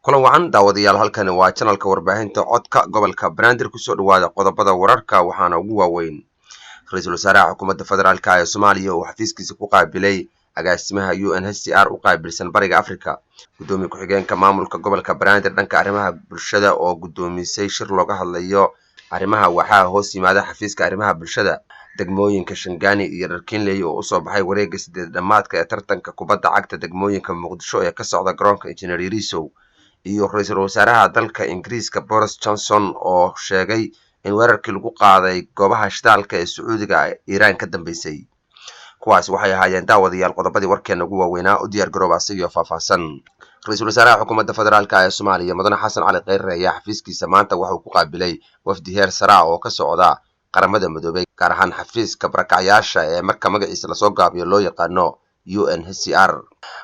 Kulan wacan, daawadayaal. Halkani waa janalka warbaahinta Codka Gobolka Banaadir. Kusoo dhawaada qodobada wararka, waxaana ugu waaweyn: Ra-iisul wasaaraha xukuumadda federaalka ee Soomaaliya oo xafiiskiisa ku qaabilay agaasimaha UNHCR u qaabilsan Bariga Africa, gudoomiye ku-xigeenka maamulka gobolka Banaadir dhanka arrimaha bulshada oo gudoomisay shir looga hadlayo arrimaha waxaa hoos yimaada xafiiska arrimaha bulshada, degmooyinka Shangaani iyo Dharkinley oo usoo baxay wareegga sideed dhamaadka ee tartanka kubadda cagta degmooyinka Muqdisho ee ka socda garoonka Injineer Yariisow, iyo ra-iisul wasaaraha dalka Ingiriiska Boris Johnson oo sheegay in weerarkii lagu qaaday goobaha shidaalka ee Sacuudiga Iiraan ka dambeysay. Kuwaas waxay ahaayeen, daawadayaal, qodobadii warkeena ugu waaweynaa. U diyaar garooba asigio faahfaahsan. Ra-iisul wasaaraha xukuumadda federaalka ee Soomaaliya, Mudane Xasan Cali Kheyre, ayaa xafiiskiisa maanta waxauu ku qaabilay wafdi heer saraa oo ka socda Qaramada Midoobay, gaar ahaan xafiiska barakacyaasha ee marka magaciisa lasoo gaabiyo loo yaqaano UNHCR.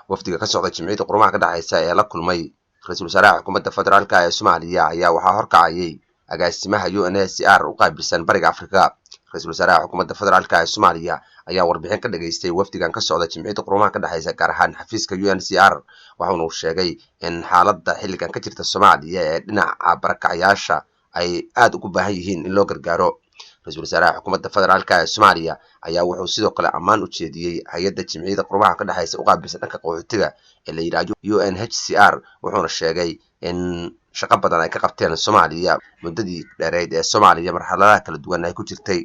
Wafdiga ka socda Jimciyadda Qurumaha ka dhexeysa ee la kulmay ra-iisul wasaaraha xukuumadda federaalka ee Soomaaliya ayaa waxaa horkacayay agaasimaha UNHCR u qaabilsan Bariga Afrika. Ra-iisul wasaaraha xukuumadda federaalka ee Soomaaliya ayaa warbixin ka dhageystay wafdigan ka socda Jimciyadda Qurumaha ka dhexeysa, gaar ahaan xafiiska UNHCR, waxauna uu sheegay in xaaladda xilligan ka jirta Soomaaliya ee dhinaca barakacyaasha ay aada ugu baahan yihiin in loo gargaaro. Ra-iisul wasaaraha xukuumadda federaalka ee Soomaaliya ayaa wuxuu sidoo kale ammaan u jeediyey hay-adda Jimciyadda Qurumaha ka dhexeysa u qaabilsan dhanka qaxootiga ee la yidhaahdo UNHCR, wuxuuna sheegay in shaqo badan ay ka qabteen Soomaaliya muddadii dheereyd ee Soomaaliya marxaladaha kala duwan ay ku jirtay.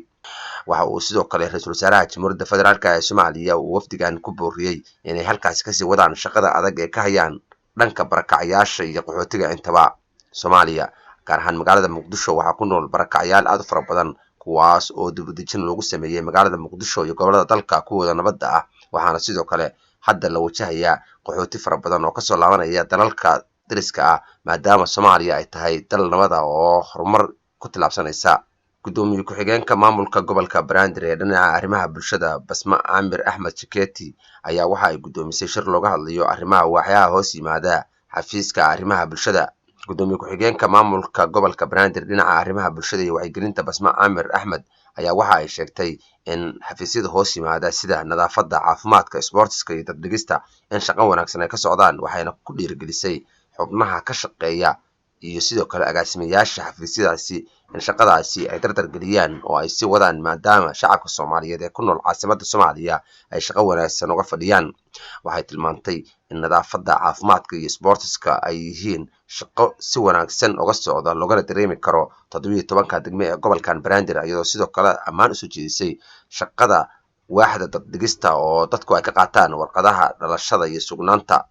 Waxa uu sidoo kale ra-iisul wasaaraha Jamhuuriyadda Federaalka ee Soomaaliya uu wafdigan ku booriyey inay halkaasi kasii wadaan shaqada adag ee ka hayaan dhanka barakacyaasha iyo qaxootiga intaba. Soomaaliya, gaar ahaan magaalada Muqdisho, waxaa ku nool barakacyaal aada u fara badan, kuwaas oo dibudejin loogu sameeyey magaalada Muqdisho iyo gobolada dalka kuwooda nabadda ah. Waxaana sidoo kale hadda la wajahayaa qaxooti fara badan oo kasoo laabanaya dalalka dariska ah, maadaama Soomaaliya ay tahay dal nabada oo horumar ku tillaabsanaysa. Gudoomiye ku-xigeenka maamulka gobolka Banaadir ee dhinaca arrimaha bulshada, Basma Caamir Axmed Jaketi, ayaa waxa ay guddoomisay shir looga hadlayo arrimaha waaxyaha hoos yimaada xafiiska arrimaha bulshada. Gudoomiye ku-xigeenka maamulka gobolka Banaadir dhinaca arrimaha bulshada iyo wacyigelinta, Basma Caamir Axmed, ayaa waxa ay sheegtay in xafiisyada hoos yimaada sida nadaafadda, caafimaadka, sboortiska iyo dabdhigista in shaqo wanaagsan ay ka socdaan, waxayna ku dhiirigelisay xubnaha ka shaqeeya iyo sidoo kale agaasimayaasha xafiisyadaasi in shaqadaasi ay dardar geliyaan oo ay sii wadaan, maadaama shacabka Soomaaliyeed ee ku nool caasimadda Soomaaliya ay shaqo wanaagsan uga fadhiyaan. Waxay tilmaantay in nadaafadda, caafimaadka iyo sboortiska ay yihiin shaqo si wanaagsan uga socda, loogana dareemi karo 17-ka degme ee gobolkan Banaadir, iyadoo sidoo kale ammaan usoo jeedisay shaqada waaxda daddhigista oo dadku ay ka qaataan warqadaha dhalashada iyo sugnaanta.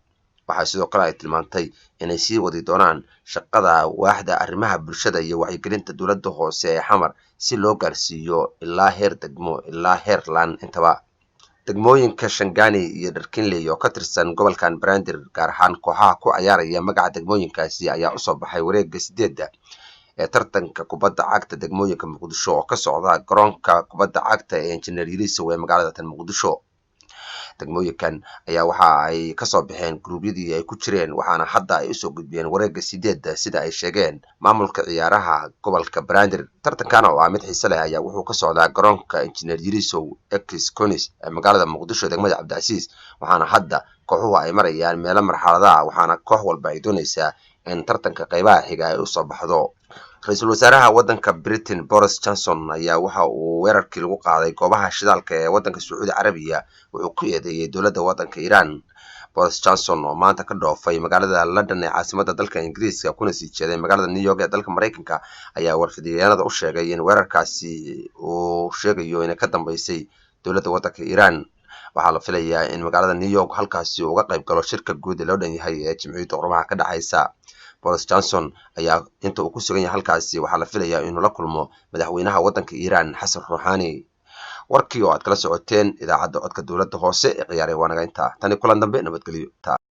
Waxaa sidoo kale ay tilmaantay inay sii wadi doonaan shaqada waaxda arrimaha bulshada iyo wacyigelinta dowladda hoose ee Xamar si loo gaarsiiyo ilaa heer degmo ilaa heer laan intaba. Degmooyinka Shangaani iyo Dharkinley oo ka tirsan gobolkan Banaadir, gaar ahaan kooxaha ku cayaaraya magaca degmooyinkaasi, ayaa usoo baxay wareegga sideedda ee tartanka kubadda cagta degmooyinka Muqdisho oo ka socda garoonka kubadda cagta ee Injineer Yariisow ee magaalada tan Muqdisho. Degmooyinkan ayaa waxa ay kasoo baxeen guruubyadii ay ku jireen, waxaana hadda ay usoo gudbiyeen wareegga sideedda, sida ay sheegeen maamulka ciyaaraha gobolka Banaadir. Tartankan oo ah mid xiise leh ayaa wuxuu ka socdaa garoonka Injineer Yariisow ex Conis ee magaalada Muqdisho, degmada Cabdicasiis, waxaana hadda kooxuhu ay marayaan meelo marxaladaha, waxaana koox walba ay doonaysaa in tartanka qeybaha xiga ay usoo baxdo. Ra-iisul wasaaraha waddanka Britain Boris Johnson ayaa waxa uu weerarkii lagu qaaday goobaha shidaalka ee waddanka Sacuudi Carabiya wuxuu ku eedeeyey dowladda waddanka Iiraan. Boris Johnson oo maanta ka dhoofay magaalada London ee caasimadda dalka Ingiriiska kuna sii jeeday magaalada New York ee dalka Maraykanka ayaa warfidyaanada u sheegay in weerarkaasi uu sheegayo inay ka dambeysay dowladda waddanka Iiraan. Waxaa la filayaa in magaalada New York halkaasi uu uga qayb galo shirka guud ee loo dhan yahay ee Jimciyadda Qurumaha ka dhexaysa. Boris Johnson ayaa inta uu ku sugan yahay halkaasi waxaa la filayaa inuu la kulmo madaxweynaha waddanka Iiraan, Xasan Ruuxaani. Warkii oo aad kala socoteen idaacadda Codka Dowladda Hoose ee Ciyaaray waa naga intaa. Tani kulan dambe, nabadgelyo.